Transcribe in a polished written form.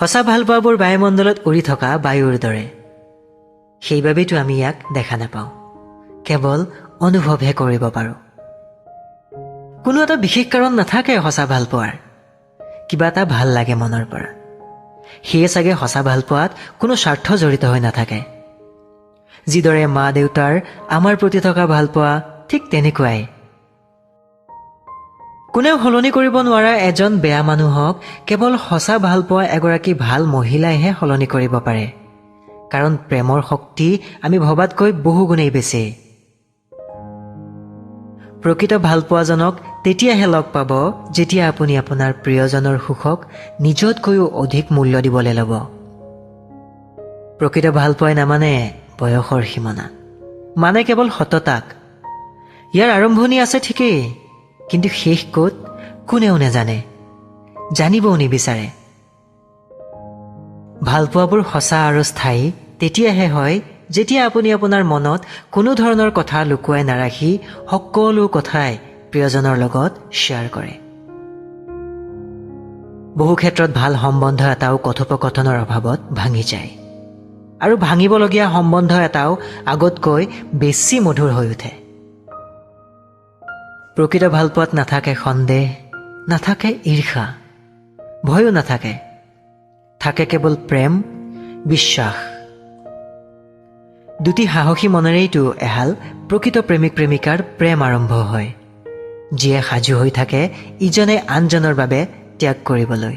সঁচা ভালপোৱাবোৰ বায়ুমণ্ডলত উৰি থকা বায়ুৰ দৰে, সেইবাবেইতো আমি ইয়াক দেখা নাপাওঁ, কেৱল অনুভৱহে কৰিব পাৰোঁ। কোনো এটা বিশেষ কাৰণ নাথাকে সঁচা ভালপোৱাৰ, কিবা এটা ভাল লাগে মনৰ পৰা। সেয়ে চাগে সঁচা ভালপোৱাত কোনো স্বাৰ্থ জড়িত হৈ নাথাকে। যিদৰে মা দেউতাৰ আমাৰ প্ৰতি থকা ভালপোৱা, ঠিক তেনেকুৱাই। কোনেও সলনি কৰিব নোৱাৰা এজন বেয়া মানুহক কেৱল সঁচা ভালপোৱা এগৰাকী ভাল মহিলাইহে সলনি কৰিব পাৰে, কাৰণ প্ৰেমৰ শক্তি আমি ভবাতকৈ বহুগুণেই বেছি। প্ৰকৃত ভালপোৱাজনক তেতিয়াহে লগ পাব যেতিয়া আপুনি আপোনাৰ প্ৰিয়জনৰ সুখক নিজতকৈও অধিক মূল্য দিবলৈ ল'ব। প্ৰকৃত ভালপোৱাই নামানে বয়সৰ সীমনা, মানে কেৱল সততাক। ইয়াৰ আৰম্ভণি আছে ঠিকেই, কিন্তু শেষ ক'ত কোনেও নাজানে, জানিবও নিবিচাৰে। ভালপোৱাবোৰ সঁচা আৰু স্থায়ী তেতিয়াহে হয় যেতিয়া আপুনি আপোনাৰ মনত কোনো ধৰণৰ কথা লুকুৱাই নাৰাখি সকলো কথাই প্ৰিয়জনৰ লগত শ্বেয়াৰ কৰে। বহু ক্ষেত্ৰত ভাল সম্বন্ধ এটাও কথোপকথনৰ অভাৱত ভাঙি যায়, আৰু ভাঙিবলগীয়া সম্বন্ধ এটাও আগতকৈ বেছি মধুৰ হৈ উঠে। প্ৰকৃত ভালপোৱাত নাথাকে সন্দেহ, নাথাকে ঈৰ্ষা, ভয়ো নাথাকে, থাকে কেৱল প্ৰেম, বিশ্বাস। দুটি সাহসী মনেৰেইতো এহাল প্ৰকৃত প্ৰেমিক প্ৰেমিকাৰ প্ৰেম আৰম্ভ হয়, যিয়ে সাজু হৈ থাকে ইজনে আনজনৰ বাবে ত্যাগ কৰিবলৈ।